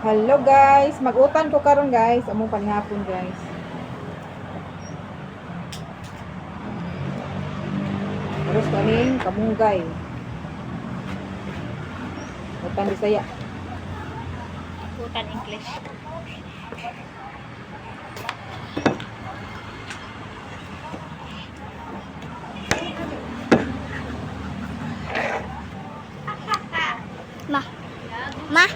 Hello guys, mag-utan ko karon guys, among panihapon, guys. Aros ko aning kamunggay. Utan Bisaya. Utan English. Ma. Ma.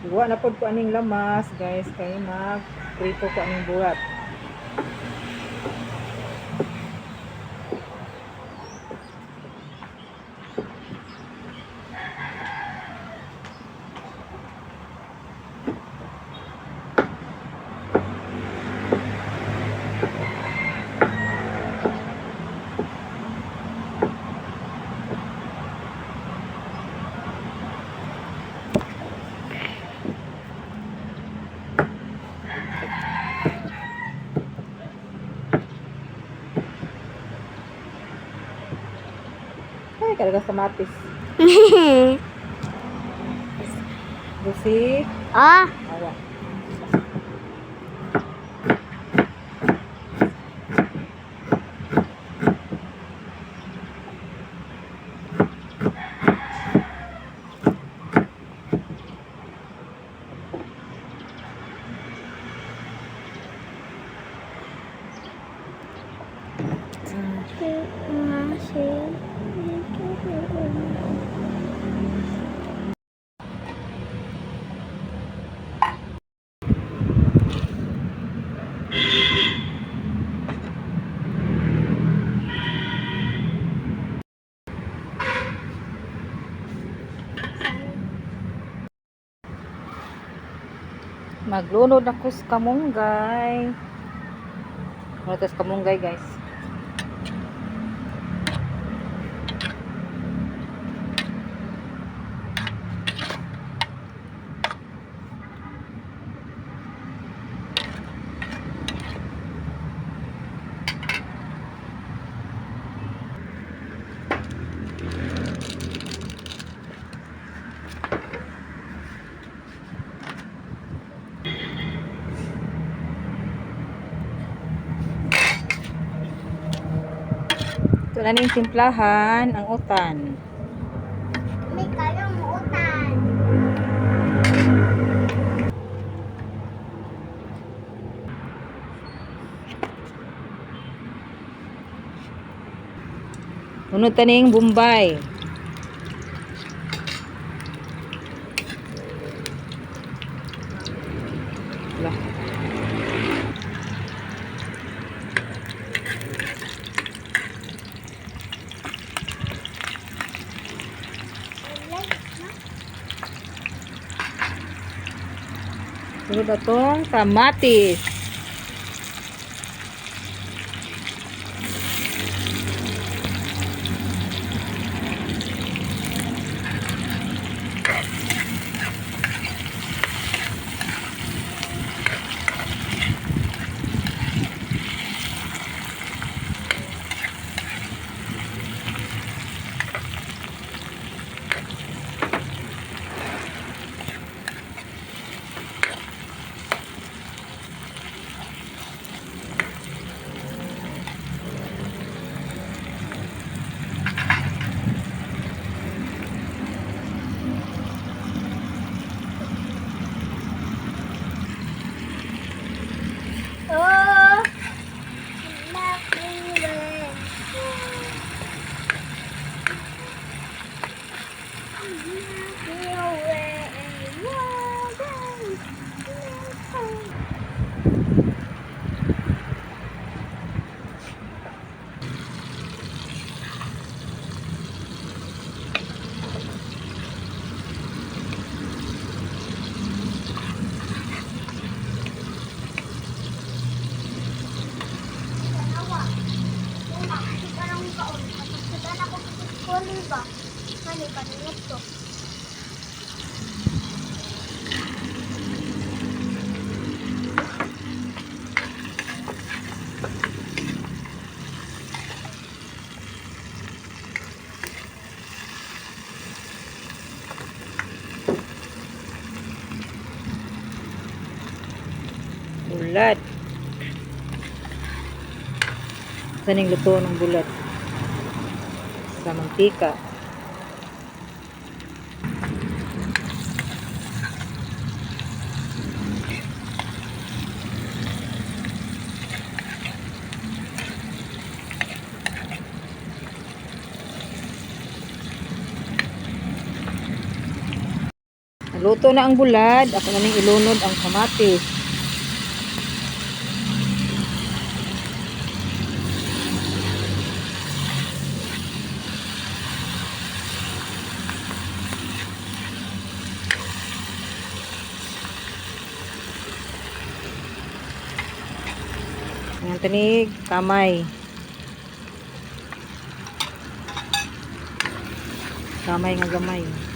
Iwa na pod ko aning lamas guys, kay mag prito ko aning buhat. Ay, kalagas kamatis. Busi, Ah. awa. Maglunod ako sa kamunggay. Ano sa kamunggay, guys? Ito na ning timplahan ang utan. May kayong utan. Unod taning Bombay. Lah. Sunod atong kamatis. Panunod ko. Bulad. Saning luto ng bulad? Sa mantika. Naluto na ang bulad. Ako na ning ilunod ang kamatis. Ang tanig, kamay. Kamay nga gamay.